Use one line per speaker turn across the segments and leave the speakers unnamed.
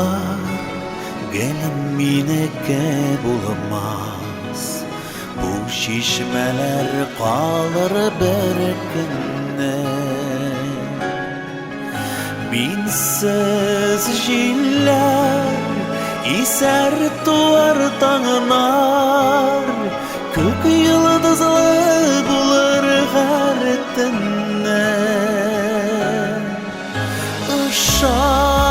Таулар гел минеке булмас, Бу чишмәләр калыр бер көнне. Минсез җилләр исәр туар таңнар, Күк йолдызлы булыр һәр төнне. Ышанасы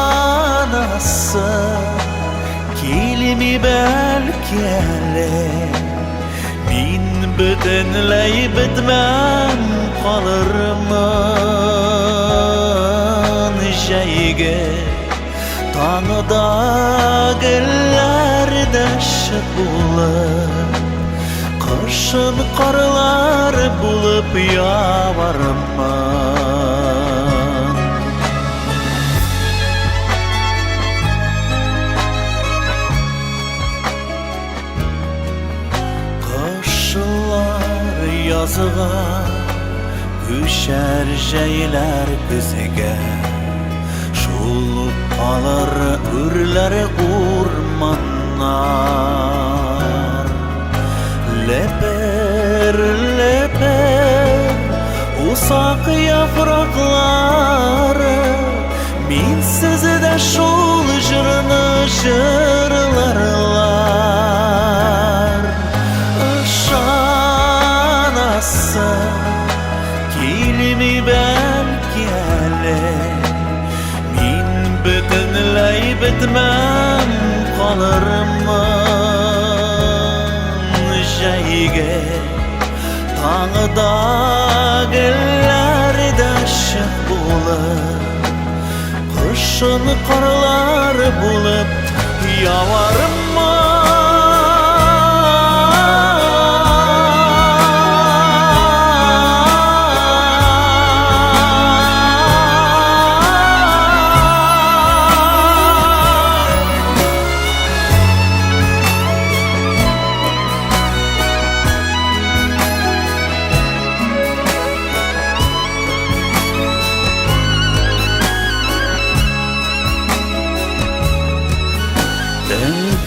килми бәлки әле, Мин бөтенләй бетмәм калырмын. Җәйге таңда гөлләр дәшеп булып, Кышын карлар булып явармын. Кышлар язга, күчәр җәйләр көзгә. Шул ук калыр үрләр урманнар. Ләпер, ләпер, усак яфраклары, Мин сездә шул җырны җырларлар. Ышанасы килми бәлки әле, Мин бөтенләй бетмәм калырмын. Җәйге таңда гөлләр дәшеп булып, Кышын карлар булып явармын.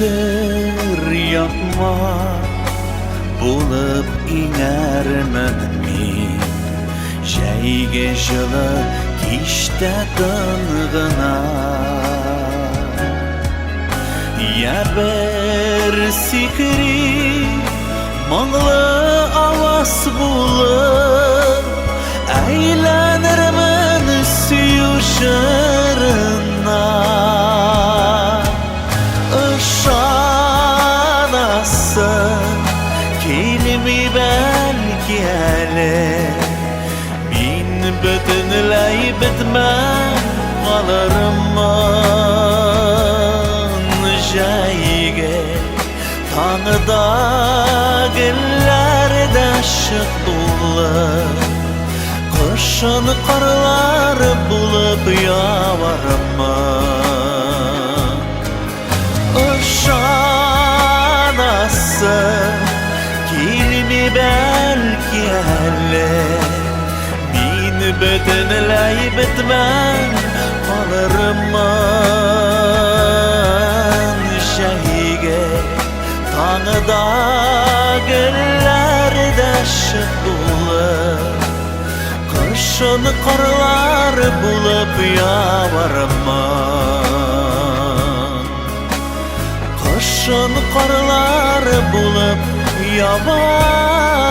Тәңгер япма булып иңәрмен мин, Җәйге җылы кичтә тын гына. Я бер сихри моңлы аваз булып, Әйләнермен сөю җырына. Ышанасы килми бәлки әле, Мин бөтенләй бетмәм калырмын. Җәйге таңда гөлләр дәшеп булып, Кышын карлар булып явармын. Ышанасы килми бәлки әле, Мин бөтенләй бетмәм калырмын. Җәйге таңда гөлләр дәшеп булып, Кышын карлар булып явармын. Кышын карлар булып явармын.